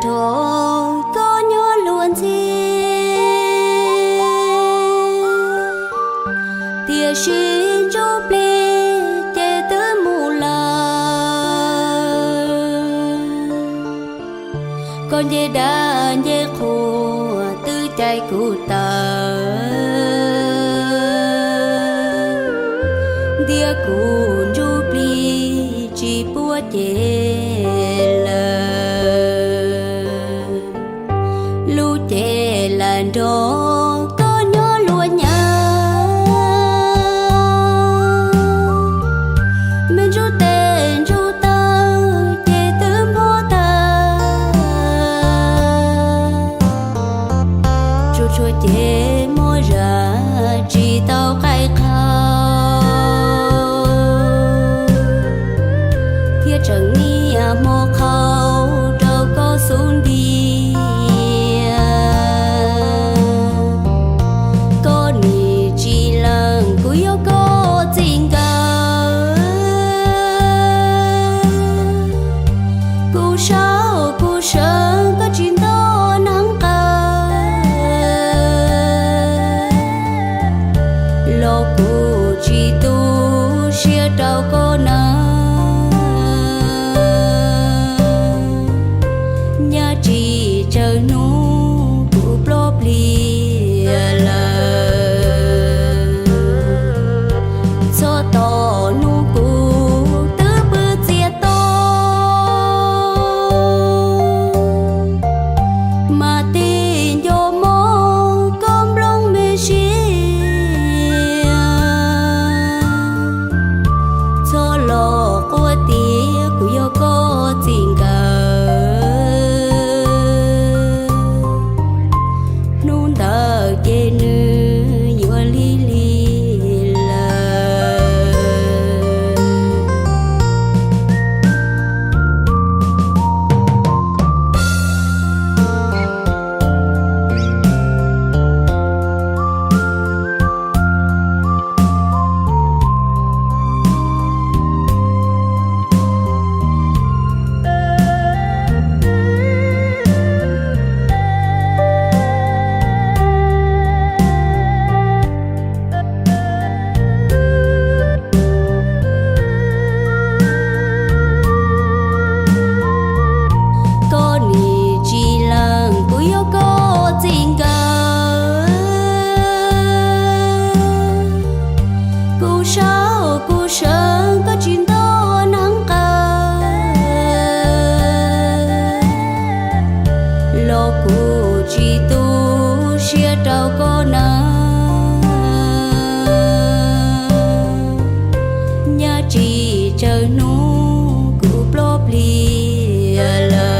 Rau koj nyob luag ntxhi, tiam sis ntsuj plig ces twb mus lawm. Koj nce dab nce qhua twb cais kuv tawm, ntiab kuv ntsuj plig tsis puab ceg lawm. Lub cev lam nrog koj nyob luag nyav, me ntsuj tes ntsuj taw ces twb npog tag. Tsuas tshuav cev muaj zam tsis tau qaij qhau, thiab tseem niaj hmo qhau rau koj xub ntiag. Koj nim tsis lees kuv yog koj txij nkawm, kuv saib kuv seev koj tsis nto neev qaws, los kuv tsis tu siab rau koj nawb. Nyab tsis tsawg hnub kuv plob plig lawm, txog tom hnub kuv twb pw txias to, mas tig nco mob koj nplooj me siab. Txhob los quaj tias kuv yog koj txij nkawm, hnub ntawd ces nws yuav lig lig lawm. Koj nim tsis lees kuv yog koj txij nkawm, kuv saib kuv seev koj tsis nto neev qaws, los kuv tsis tu siab rau koj nawb. Nyab tsis tsawg hnub kuv plob plig lawm.